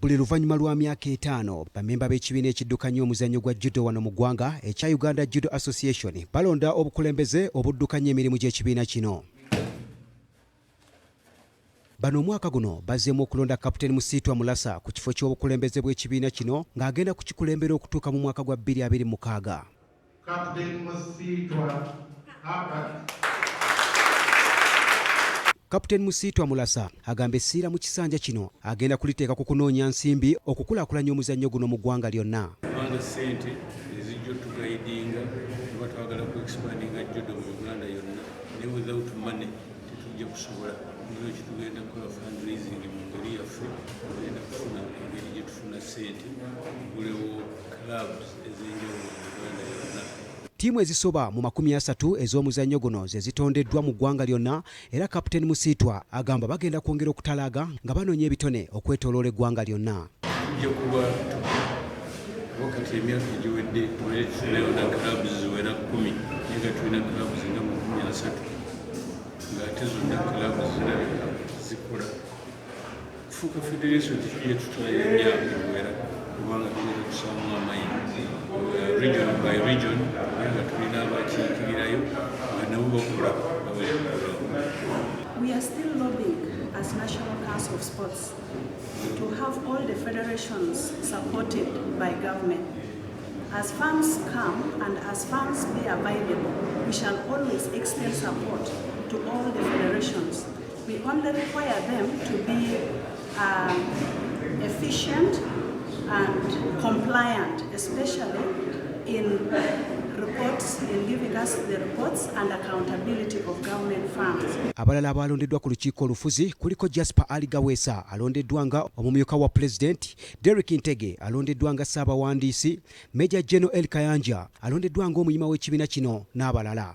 Buli luvannyuma lwa myaka 5, bammemba b'ekibiina ekiddukanya omuzannyo gwa judo wano mu ggwanga ekya Uganda Judo Association balonda obukulembeze obuddukanya emirimu gy'ekibiina kino. Bano omwaka guno bazzeemu okulonda Kapiteeni Musiitwa Mulasa ku kifo ky'obukulembeze bw'ekibiina kino ng'agenda kukikulembera okutuuka mu mwaka gwa 2026. Captain Musiitwa Herbert. Kapiteeni Musiitwa Mulasa agamba essiira mu kisanja kino agenda kuliteeka ku kunoonya nsimbi okukulaakulanya omuzannyo guno mu ggwanga lyonna. Kubanga ssente ezijja otuguidinga tuba twagala ku expandinga judo mu Uganda yonna, naye without money tetujja kusobola. Nolwekyo tugenda kukola fundraising mu ngeri yaffe, tugenda kufuna engeri gye tufuna ssente tugulewo clubs ez'enjawulo mu Uganda yonna. Ttiimu ezisoba mu 30 ez'omuzannyo guno ze zitondeddwa mu ggwanga lyonna era Kapiteeni Musiitwa agamba bagenda kwongera okutalaaga nga banoonya ebitone okwetooloola eggwanga lyonna. Tujja kuba kuba kati emyaka egiwedde tubeere tufunayo na clubs ziwera 10, naye nga tulina clubs nga 30, ng'ate zonna clubs zirabika zikola. Kufuuka federation tekijja tutwalira emyaka egiwera, kubanga tugenda kusaamu amaanyi region by region, era nga tulina abakiikirirayo nga nabo bakola nga bali ku ground. We are still lobbying as National Council of Sports to have all the federations supported by government. As funds come and as funds be available, we shall always extend support to all the federations. We only require them to be efficient and compliant, especially in reports, in giving us the reports and accountability of government funds. Abalala abalondeddwa ku lukiiko olufuzi kuliko Jasper Ali Gaweesa alondeddwa nga omumyuka wa pulezidenti, Derrick Ntege alondeddwa nga ssaabawandiisi, Major General El Kayanja alondeddwa nga omuyima w'ekibiina kino n'abalala.